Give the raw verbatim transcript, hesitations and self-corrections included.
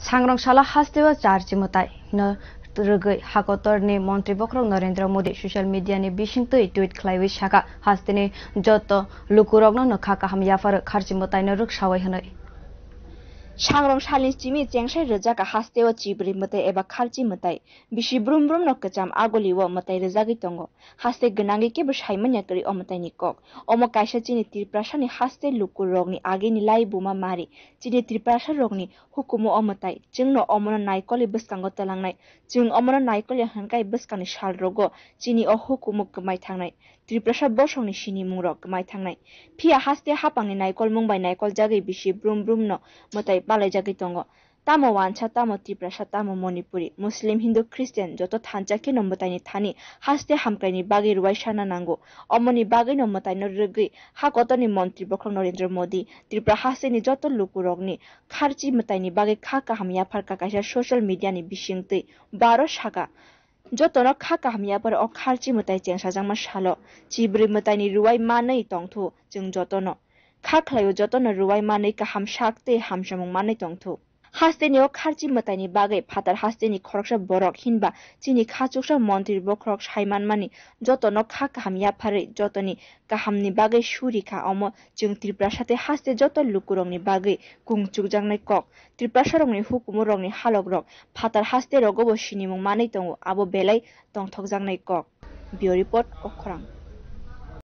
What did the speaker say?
Sangrong sala hasteo charchi mwtai no rwgwi hakotorni montri bokhorok Narendra Modi social media ni bisingtwi tweet khlaiwi sakha, hasteni joto lukurokno no kha kaham yapharo kharchi mwtaino rwksawi hwnwi. Sangrong salni simi chengsai rwjak a hasteo chibri mwtai eba kharchi mwtai. Bisi brum brum no kwcham agolio mwtai rwjagwi tongo. Haste gwnangwi kebo saimanya kwrwi o mwtaini kok. Omo kaisa chini Tiprasani haste lukurokni agini lai buma mari. Chini Tiprasarokni hukumu o mwtai. Chwngno omono naikolwi bwskango twlangnai. Chwng omono naikolya hwnkhai bwskangni salrogo chini o hukumu kwmai thangnai. Tiprasa bosongni sinimungrok kwmai thangnai. Phiya haste hapangni naikolmung bai naikoljagwi bisi brum brumno mwtai palaijagwi tongo. Tamo wansa, tamo Tiprasa, tamo Manipuri, Muslim, Hindu, Christian, joto thansa kheno mwtaini thani haste hamkraini bagwi rwai sana nango. Omoni bagwino mwtaino rwgwi ha kotorni montri bokhorok Narendra Modi Tripura hasteni joto lukurokni kharchi mwtaini bagwi kha kaham yaphar kha kaisa social media ni bisingtwi baro saka. Jotono kha kaham yaphar o kharchi mwtai chengsajakma salo chibri mwtaini rwai manwi tongthu chwng jotono. Kha khlaio jotono rwai manwi kaham sak tei hamsamung manwi tongthu. Hasteni o kharchi mwtaini bagwi phatar hasteni khoroksa borok hinba chini khachuksa montri bokhorok saimanmani jotono kha kaham yapharwi jotoni kahamni bagwi suri kha, omo chwng Tiprasa tei haste joto lukurokni bagwi kung chukjaknai kok. Tiprasarokni hukumorokni halokrok phatar haste rogobo sinimung manwi tongo, abo belai tongthokjaknai kok. Bureau Report, Kokkhorang.